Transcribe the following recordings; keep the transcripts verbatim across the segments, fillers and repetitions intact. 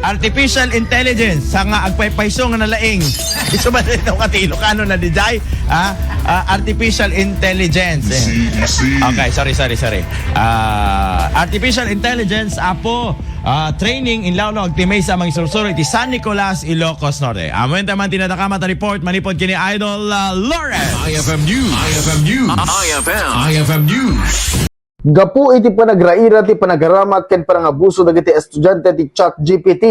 Artificial intelligence, sa nga agpaypayso nga nalaing. Isu ba dito ka ti Ilocano na dijay? Ah, ah, artificial intelligence. Eh. Okay, sorry, sorry, sorry. Ah, artificial intelligence, apo, ah, training, inlawlaw, agtimay sa mga sursuro iti San Nicolas, Ilocos Norte. Amuenta man tinatakamat a report, manipod kini Idol, ah, Lawrence. I F M News. I F M News. I F M. I F M News. Gapu iti panagraira ti panagaramat ken panangabuso dagiti estudiante ti ChatGPT,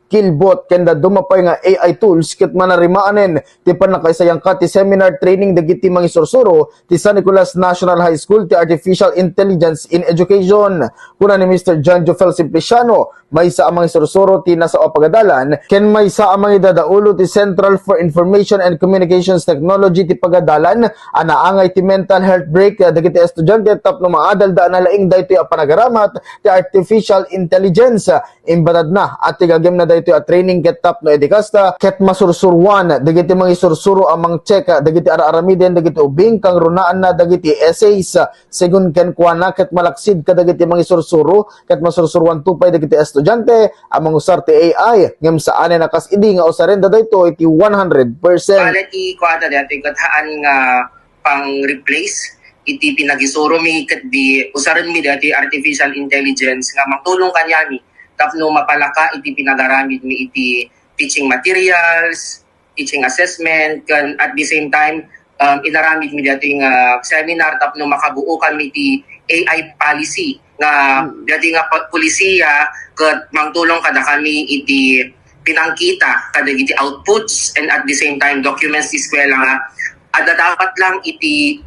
Killbot, ken dadduma pay nga A I tools ket manarimaanen ti pannakaisayangka ti seminar training dagiti mangisursuro ti San Nicolas National High School ti Artificial Intelligence in Education. Kuna ni Mister John Jofel Simpliciano, maysa a mangisursuro ti nasao a pagadalan ken maysa a mangidadaulo ti Central for Information and Communications Technology ti pagadalan a naangay ti mental health break dagiti estudiante tapno maadalda a nalaing daytoy a panagaramat ti artificial intelligence. Imbatadna a tigagimna daytoy a training ket tapno idi kasta ket masursuruan dagiti mangisursuro a mangcheck dagiti ar-aramiden dagiti ubing kangrunaanna dagiti essays. Segun kenkuana ket malaksid kadagiti mangisursuro ket masursuruanto pay dagiti estudiante a mangusar ti A I ngem saanen a kas idi nga usarenda daytoy ti one hundred percent. Bale ti kuana daytoy ket haan nga pang-replace iti pinagisuro mi ket di usaren mi daytoy artificial intelligence nga mangtulong kaniami tapno mapalaka iti pinagaramid mi iti teaching materials, teaching assessment, ken at the same time, um, inaramid mi daytoy nga seminar tapno makabuo kami ti A I policy nga daytoy nga pa-, polisiya ket mangtulong kada kami iti pinangkita kadagiti outputs and at the same time documents ti eskwela nga adda dapat lang iti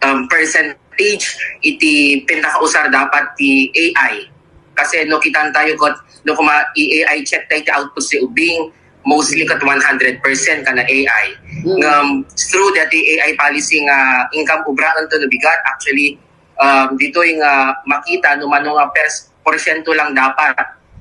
um, percentage iti pinakausar dapat ti A I. Kasi no kitan tayo ket no kuma i-A I check tayo ti outputs ti ubing, mostly ket one hundred percent kana A I. Ngem through dati A I policy nga inkam ubraen to no bigat, actually, um, ditoy nga makita no mano nga pers-, porsyento lang dapat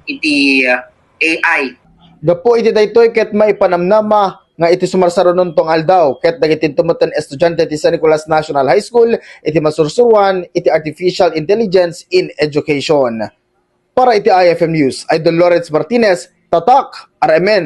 iti uh, A I. Gapu iti daytoy ket maipanamnama nga iti sumarsarunonto nga aldaw ket dagiti tumeten estudiante ti San Nicolas National High School iti masursuruan iti artificial intelligence in education. Para iti I F M News, Idol Lawrence Martinez, Tatak, R M N.